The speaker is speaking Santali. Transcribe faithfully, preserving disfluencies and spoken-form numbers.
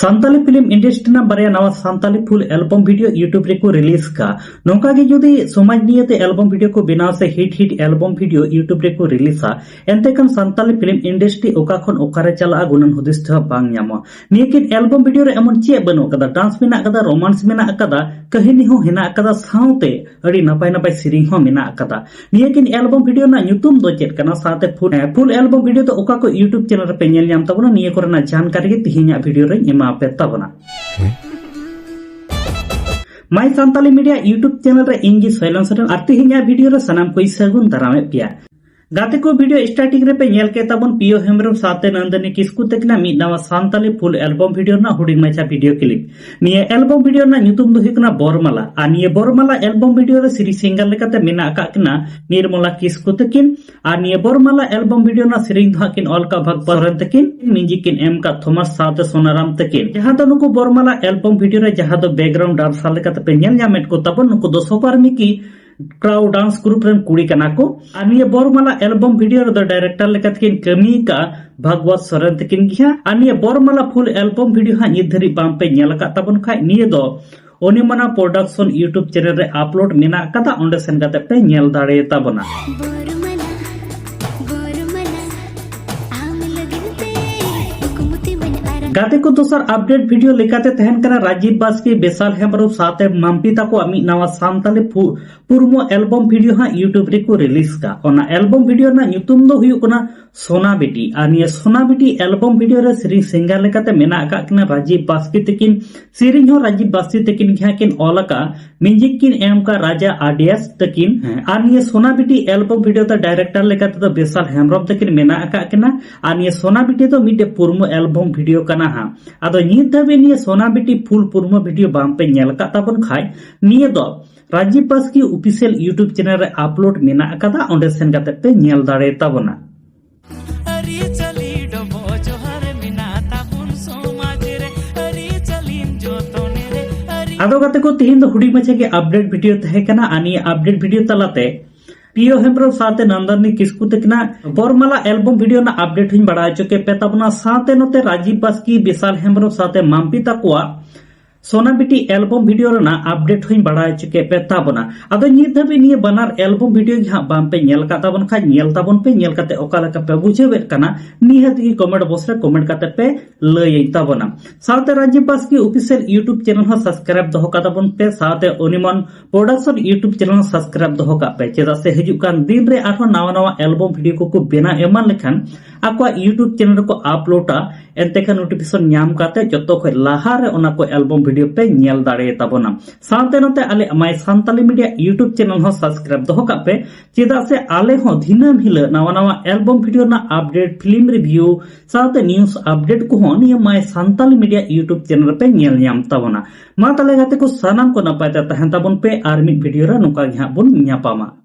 ᱥᱟᱱᱛᱟᱞᱤ film industry ᱨᱮᱱᱟᱜ ᱵᱟᱨᱭᱟ ᱱᱟᱣᱟ Santali full album video YouTube ᱨᱮᱠᱚ release ᱠᱟ᱾ ᱱᱚᱝᱠᱟ ᱜᱮ ᱡᱩᱫᱤ ᱥᱚᱢᱟᱡᱽ ᱱᱤᱭᱮᱛᱮ album video ᱠᱚ ᱵᱮᱱᱟᱣ ᱥᱮ hit hit album video YouTube ᱨᱮᱠᱚ release ᱟ, ᱮᱱᱛᱮ ᱠᱷᱟᱱ ᱥᱟᱱᱛᱟᱞᱤ film industry ᱚᱠᱟ ᱠᱷᱚᱱ ᱚᱠᱟᱨᱮ ᱪᱟᱞᱟᱜᱼᱟ, ᱜᱩᱱᱟᱹᱱ ᱦᱩᱫᱤᱥ ᱛᱮᱦᱚᱸ ᱵᱟᱝ ᱧᱟᱢᱚᱜᱼᱟ᱾ ᱱᱤᱭᱟᱹ ᱠᱤᱱ album video ᱨᱮ ᱮᱢᱚᱱ ᱪᱮᱫ ᱵᱟᱹᱱᱩᱜ ᱟᱠᱟᱫᱟ? Dance ᱢᱮᱱᱟᱜ ᱟᱠᱟᱫᱟ, romance ᱢᱮᱱᱟᱜ ᱟᱠᱟᱫᱟ, ᱠᱟᱹᱦᱱᱤ ᱦᱚᱸ ᱦᱮᱱᱟᱜ ᱟᱠᱟᱫᱟ, ᱥᱟᱶᱛᱮ ᱟᱹᱰᱤ ᱱᱟᱯᱟᱭ ᱱᱟᱯᱟᱭ ᱥᱮᱨᱮᱧ ᱦᱚᱸ ᱢᱮᱱᱟᱜ ᱟᱠᱟᱫᱟ᱾ ᱱᱤᱭᱟᱹ ᱠᱤᱱ album video ᱨᱮᱱᱟᱜ ᱧᱩᱛᱩᱢ ᱫᱚ ᱪᱮᱫ ᱠᱟᱱᱟ, ᱥᱟᱶᱛᱮ full, ᱮ, full album video ᱫᱚ ᱚᱠᱟ ᱠᱚ YouTube channel ᱨᱮᱯᱮ ᱧᱮᱞ ᱧᱟᱢ ᱛᱟᱵᱚᱱᱟ, ᱱᱤᱭᱟᱹ ᱠᱚᱨᱮᱱᱟᱜ ᱡᱟᱱᱠᱟᱨᱤ ᱜᱮ ᱛᱤᱦᱤᱧᱟᱜ video ᱨᱮᱧ ᱮᱢᱟ ᱯᱮ ᱛᱟᱵᱚᱱᱟ᱾ My Santali Media YouTube channel ᱨᱮ ᱤᱧ ᱜᱮ ᱥᱚᱭᱞᱚᱱ ᱥᱚᱨᱮᱱ ᱟᱨ ᱛᱤᱦᱤᱧᱟᱜ video ᱨᱮ ᱥᱟᱱᱟᱢ ᱠᱚᱧ ᱥᱟᱹᱜᱩᱱ ᱫᱟᱨᱟᱢᱮᱫ ᱯᱮᱭᱟ᱾ ᱜᱟᱛᱮ ᱠᱚ, video starting ᱨᱮᱯᱮ ᱧᱮᱞ ᱠᱮᱫ ᱛᱟᱵᱚᱱ ᱯᱤᱭᱳ ᱦᱮᱢᱵᱨᱚᱢ ᱥᱟᱶᱛᱮ ᱱᱚᱱᱫᱤᱱᱤ ᱠᱤᱥᱠᱩ ᱛᱟᱹᱠᱤᱱᱟᱜ ᱢᱤᱫ ᱱᱟᱣᱟ ᱥᱟᱱᱛᱟᱞᱤ full album video ᱨᱮᱱᱟᱜ ᱦᱩᱰᱤᱧ ᱢᱟᱪᱷᱟ video clip᱾ ᱱᱤᱭᱟᱹ album video ᱨᱮᱱᱟᱜ ᱧᱩᱛᱩᱢ ᱫᱚ ᱦᱩᱭᱩᱜ ᱠᱟᱱᱟ ᱵᱚᱨᱢᱟᱞᱟ᱾ ᱟᱨ ᱱᱤᱭᱟᱹ ᱵᱚᱨᱢᱟᱞᱟ album video ᱨᱮ ᱥᱮᱨᱮᱧ singer ᱞᱮᱠᱟᱛᱮ ᱢᱮᱱᱟᱜ ᱟᱠᱟᱫ ᱠᱤᱱᱟ ᱱᱤᱨᱢᱚᱞᱟ ᱠᱤᱥᱠᱩ ᱛᱟᱹᱠᱤᱱ᱾ ᱟᱨ ᱱᱤᱭᱟᱹ ᱵᱚᱨᱢᱟᱞᱟ album video ᱨᱮᱱᱟᱜ ᱥᱮᱨᱮᱧ ᱫᱚ ᱦᱟᱸᱜ ᱠᱤᱱ ᱚᱞ ᱠᱟᱜ ᱵᱷᱟᱜᱽᱵᱚᱛ ᱥᱚᱨᱮᱱ ᱛᱟᱹᱠᱤᱱ, music ᱠᱤᱱ ᱮᱢ ᱠᱟᱜ ᱛᱷᱚᱢᱟᱥ ᱥᱟᱶᱛᱮ ᱥᱳᱱᱟᱨᱟᱢ ᱛᱟᱹᱠᱤᱱ᱾ ᱡᱟᱦᱟᱸ ᱫᱚ ᱱᱩᱠᱩ ᱵᱚᱨᱢᱟᱞᱟ album video ᱨᱮ ᱡᱟᱦᱟᱸ ᱫᱚ background dancer ᱞᱮᱠᱟᱛᱮ ᱯᱮ ᱧᱮᱞ ᱧᱟᱢᱮᱫ ᱠᱚ ᱛᱟᱵᱚᱱ, ᱱᱩᱠᱩ ᱫᱚ ᱥᱚᱯᱟᱨ ᱢᱤᱠᱤ ᱠᱨᱟᱣ dance group ᱨᱮᱱ ᱠᱩᱲᱤ ᱠᱟᱱᱟ ᱠᱚ᱾ ᱟᱨ ᱱᱤᱭᱟᱹ ᱵᱚᱨᱢᱟᱞᱟ album video ᱨᱮᱫᱚ director ᱞᱮᱠᱟᱛᱮ ᱠᱤᱱ ᱠᱟᱹᱢᱤ ᱟᱠᱟᱫᱼᱟ ᱵᱷᱟᱜᱽᱣᱟᱛ ᱥᱚᱨᱮᱱ ᱛᱟᱹᱠᱤᱱ ᱜᱮ ᱦᱟᱸᱜ᱾ ᱟᱨ ᱱᱤᱭᱟᱹ ᱵᱚᱨᱢᱟᱞᱟ full album video ᱦᱟᱸᱜ ᱱᱤᱛ ᱫᱷᱟᱹᱨᱤᱡ ᱵᱟᱝ ᱯᱮ ᱧᱮᱞ ᱟᱠᱟᱫ ᱛᱟᱵᱚᱱ ᱠᱷᱟᱡ, ᱱᱤᱭᱟᱹ ᱫᱚ ᱚᱱᱤᱢᱟᱱᱟ Production YouTube channel ᱨᱮ upload ᱢᱮᱱᱟᱜ ᱟᱠᱟᱫᱟ, ᱚᱸᱰᱮ ᱥᱮᱱ ᱠᱟᱛᱮ ᱯᱮ ᱧᱮᱞ ᱫᱟᱲᱮ ᱛᱟᱵᱚᱱᱟ᱾ ᱜᱟᱛᱮ ᱠᱚ, ᱫᱚᱥᱟᱨ update video ᱞᱮᱠᱟᱛᱮ ᱛᱟᱦᱮᱱ ᱠᱟᱱᱟ ᱨᱟᱡᱤᱵ ᱵᱟᱥᱠᱮ, ᱵᱤᱥᱟᱞ ᱦᱮᱢᱵᱨᱚᱢ ᱥᱟᱶᱛᱮ ᱢᱟᱢᱯᱤ ᱛᱟᱠᱚᱣᱟᱜ ᱢᱤᱫ ᱱᱟᱣᱟ ᱥᱟᱱᱛᱟᱞᱤ ᱯᱷᱩ-, ᱯᱩᱨᱢᱚ album video ᱦᱟᱸᱜ YouTube ᱨᱮᱠᱚ release ᱠᱟᱜ᱾ ᱚᱱᱟ album video ᱨᱮᱱᱟᱜ ᱧᱩᱛᱩᱢ ᱫᱚ ᱦᱩᱭᱩᱜ ᱠᱟᱱᱟ ᱥᱳᱱᱟ ᱵᱤᱴᱤ᱾ ᱟᱨ ᱱᱤᱭᱟᱹ ᱥᱳᱱᱟ ᱵᱤᱴᱤ album video ᱨᱮ ᱥᱮᱨᱮᱧ singer ᱞᱮᱠᱟᱛᱮ ᱢᱮᱱᱟᱜ ᱟᱠᱟᱫ ᱠᱤᱱᱟ ᱨᱟᱡᱤᱵ ᱵᱟᱥᱠᱮ ᱛᱟᱹᱠᱤᱱ᱾ ᱥᱮᱨᱮᱧ ᱦᱚᱸ ᱨᱟᱡᱤᱵ ᱵᱟᱥᱠᱮ ᱛᱟᱹᱠᱤᱱ ᱜᱮ ᱦᱟᱸᱜ ᱠᱤᱱ ᱚᱞ ᱟᱠᱟᱫᱼᱟ᱾ Music ᱠᱤᱱ ᱮᱢ ᱟᱠᱟᱫ ᱨᱟᱡᱟ ᱟᱨ ᱰᱤ ᱮᱥ ᱛᱟᱹᱠᱤᱱ᱾ ᱦᱮᱸ, ᱟᱨ ᱱᱤᱭᱟᱹ ᱥᱳᱱᱟ ᱵᱤᱴᱤ album video ᱫᱚ director ᱞᱮᱠᱟ ᱛᱮᱫᱚ ᱵᱤᱥᱟᱞ ᱦᱮᱢᱵᱨᱚᱢ ᱛᱟᱹᱠᱤᱱ ᱢᱮᱱᱟᱜ ᱟᱠᱟᱫ ᱠᱤᱱᱟ᱾ ᱟᱨ ᱱᱤᱭᱟᱹ ᱥᱳᱱᱟ ᱵᱤᱴᱤ ᱫᱚ ᱢᱤᱫᱴᱮᱡ ᱯᱩᱨᱢᱚ album video ᱠᱟᱱᱟ ᱦᱟᱸᱜ᱾ ᱟᱫᱚ ᱱᱤᱛ ᱫᱷᱟᱹᱵᱤᱡ ᱱᱤᱭᱟᱹ ᱥᱳᱱᱟ ᱵᱤᱴᱤ full ᱯᱩᱨᱢᱚ video ᱵᱟᱝ ᱯᱮ ᱧᱮᱞ ᱟᱠᱟᱫ ᱛᱟᱵᱚᱱ ᱠᱷᱟᱡ, ᱱᱤᱭᱟᱹ ᱫᱚ ᱨᱟᱡᱤᱵ ᱵᱟᱥᱠᱮ official YouTube channel ᱨᱮ upload ᱢᱮᱱᱟᱜ ᱟᱠᱟᱫᱟ, ᱚᱸᱰᱮ ᱥᱮᱱ ᱠᱟᱛᱮ ᱯᱮ ᱧᱮᱞ ᱫᱟᱲᱮ ᱛᱟᱵᱚᱱᱟ᱾ ᱟᱹᱨᱤᱪᱟᱹᱞᱤ ᱰᱚᱵᱚᱜ ᱡᱚᱦᱟᱨ ᱢᱮᱱᱟᱜ ᱛᱟᱵᱚᱱ ᱥᱚᱢᱟᱡᱽ ᱨᱮ, ᱟᱹᱨᱤᱪᱟᱹᱞᱤᱢ ᱡᱚᱛᱚᱱ ᱨᱮ, ᱟᱹᱨᱤ- ᱟᱫᱚ ᱜᱟᱛᱮ ᱠᱚ, ᱛᱤᱦᱤᱧ ᱫᱚ ᱦᱩᱰᱤᱧ ᱢᱟᱪᱷᱟ ᱜᱮ update video ᱛᱟᱦᱮᱸ ᱠᱟᱱᱟ᱾ ᱟᱨ ᱱᱤᱭᱟᱹ update video ᱛᱟᱞᱟᱛᱮ ᱯᱤᱭᱳ ᱦᱮᱢᱵᱨᱚᱢ ᱥᱟᱶᱛᱮ ᱱᱟᱱᱫᱟᱨᱱᱤ ᱠᱤᱥᱠᱩ ᱛᱟᱹᱠᱤᱱᱟᱜ ᱵᱚᱨᱢᱟᱞᱟ ᱮᱞᱵᱚᱢ ᱵᱷᱤᱰᱤᱭᱳ ᱨᱮᱱᱟᱜ ᱟᱯᱰᱮᱴ ᱦᱚᱸᱧ ᱵᱟᱲᱟᱭ ᱦᱚᱪᱚ ᱠᱮᱫ ᱯᱮ ᱛᱟᱵᱚᱱᱟ᱾ ᱥᱟᱶᱛᱮ ᱱᱚᱛᱮ ᱨᱟᱡᱤᱵ ᱵᱟᱥᱠᱤ, ᱵᱤᱥᱟᱞ ᱦᱮᱢᱵᱨᱚᱢ ᱥᱟᱶᱛᱮ ᱢᱟᱢᱯᱤ ᱛᱟᱠᱚᱣᱟᱜ ᱥᱳᱱᱟ ᱵᱤᱴᱤ ᱮᱞᱵᱚᱢ ᱵᱷᱤᱰᱤᱭᱳ ᱨᱮᱱᱟᱜ ᱟᱯᱰᱮᱴ ᱦᱚᱸᱧ ᱵᱟᱲᱟᱭ ᱦᱚᱪᱚ ᱠᱮᱫ ᱯᱮ ᱛᱟᱵᱚᱱᱟ᱾ ᱟᱫᱚ ᱱᱤᱛ ᱫᱷᱟᱹᱵᱤᱡ ᱱᱤᱭᱟᱹ ᱵᱟᱱᱟᱨ ᱮᱞᱵᱚᱢ ᱵᱷᱤᱰᱤᱭᱳ ᱜᱮ ᱦᱟᱸᱜ ᱵᱟᱝ ᱯᱮ ᱧᱮᱞ ᱟᱠᱟᱫ ᱛᱟᱵᱚᱱ ᱠᱷᱟᱱ, ᱧᱮᱞ ᱛᱟᱵᱚᱱ ᱯᱮ᱾ ᱧᱮᱞ ᱠᱟᱛᱮ ᱚᱠᱟ ᱞᱮᱠᱟ ᱯᱮ ᱵᱩᱡᱷᱟᱹᱣᱮᱫ ᱠᱟᱱᱟ, ᱱᱤᱦᱟᱹᱛ ᱜᱮ ᱠᱚᱢᱮᱱᱴ ᱵᱚᱠᱥ ᱨᱮ ᱠᱚᱢᱮᱱᱴ ᱠᱟᱛᱮ ᱯᱮ ᱞᱟᱹᱭᱟᱹᱧ ᱛᱟᱵᱚᱱᱟ᱾ ᱥᱟᱶᱛᱮ Rajiv Baski official YouTube channel ᱦᱚᱸ ᱥᱟᱵᱥᱠᱨᱟᱭᱤᱵ ᱫᱚᱦᱚ ᱠᱟᱜ ᱛᱟᱵᱚᱱ ᱯᱮ, ᱥᱟᱶᱛᱮ ᱚᱱᱤᱢᱚᱱ ᱯᱨᱚᱰᱟᱠᱥᱚᱱ YouTube ᱪᱮᱱᱮᱞ ᱦᱚᱸ ᱥᱟᱵᱥᱠᱨᱟᱭᱤᱵ ᱫᱚᱦᱚ ᱠᱟᱜ ᱯᱮ᱾ ᱪᱮᱫᱟᱜ ᱥᱮ ᱦᱤᱡᱩᱜ ᱠᱟᱱ ᱫᱤᱱ ᱨᱮ ᱟᱨᱦᱚᱸ ᱱᱟᱣᱟ ᱱᱟᱣᱟ ᱮᱞᱵᱚᱢ ᱵᱷᱤᱰᱤᱭᱳ ᱠᱚᱠᱚ ᱵᱮᱱᱟᱣ ᱮᱢᱟᱱ ᱞᱮᱠᱷᱟᱱ ᱟᱠᱚᱣᱟᱜ YouTube ᱪᱮᱱᱮᱞ ᱨᱮᱠᱚ ᱟᱯᱞᱳᱰᱟ, ᱮᱱᱛᱮ ᱠᱷᱟᱱ ᱱᱳᱴᱤᱯᱷᱤᱠᱮᱥᱚᱱ ᱧᱟᱢ ᱠᱟᱛᱮ ᱡᱚᱛᱚ ᱠᱷᱚᱱ ᱞᱟᱦᱟ ᱨᱮ ᱚᱱᱟ ᱠᱚ ᱮᱞᱵᱚᱢ ᱵᱷᱤᱰᱤᱭᱳ ᱯᱮ ᱧᱮᱞ ᱫᱟᱲᱮᱭᱟᱛᱟ ᱵᱚᱱᱟ᱾ ᱥᱟᱶᱛᱮ ᱱᱚᱛᱮ ᱟᱞᱮ ᱢᱟᱭ ᱥᱟᱱᱛᱟᱞᱤ ᱢᱤᱰᱤᱭᱟ YouTube ᱪᱮᱱᱮᱞ ᱦᱚᱸ ᱥᱟᱵᱥᱠᱨᱟᱭᱤᱵ ᱫᱚᱦᱚ ᱠᱟᱜ ᱯᱮ, ᱪᱮᱫᱟᱜ ᱥᱮ ᱟᱞᱮ ᱦᱚᱸ ᱫᱤᱱᱟᱹᱢ ᱦᱤᱞᱳᱜ ᱱᱟᱣᱟ ᱱᱟᱣᱟ ᱮᱞᱵᱚᱢ ᱵᱷᱤᱰᱤᱭᱳ ᱨᱮᱱᱟᱜ ᱟᱯᱰᱮᱴ, ᱯᱷᱤᱞᱢ ᱨᱤᱵᱷᱤᱭᱩ, ᱥᱟᱶᱛᱮ ᱱᱤᱭᱩᱡᱽ ᱟᱯᱰᱮᱴ ᱠᱚᱦᱚᱸ ᱱᱤᱭᱟᱹ ᱢᱟᱭ ᱥᱟᱱᱛᱟᱞᱤ ᱢᱤᱰᱤᱭᱟ YouTube ᱪᱮᱱᱮᱞ ᱨᱮᱯᱮ ᱧᱮᱞ ᱧᱟᱢ ᱛᱟᱵᱚᱱᱟ᱾ ᱢᱟ ᱛᱟᱦᱞᱮ ᱜᱟᱛᱮ ᱠᱚ, ᱥᱟᱱᱟᱢ ᱠᱚ ᱱᱟᱯᱟᱭ ᱛᱮ ᱛᱟᱦᱮᱱ ᱛᱟᱵᱚᱱ ᱯᱮ, ᱟᱨ ᱢᱤᱫ ᱵᱷᱤᱰᱤᱭᱳ ᱨᱮ ᱱᱚᱝᱠᱟ ᱜᱮ ᱦᱟᱸᱜ ᱵᱚᱱ ᱧᱟᱯᱟᱢᱟ᱾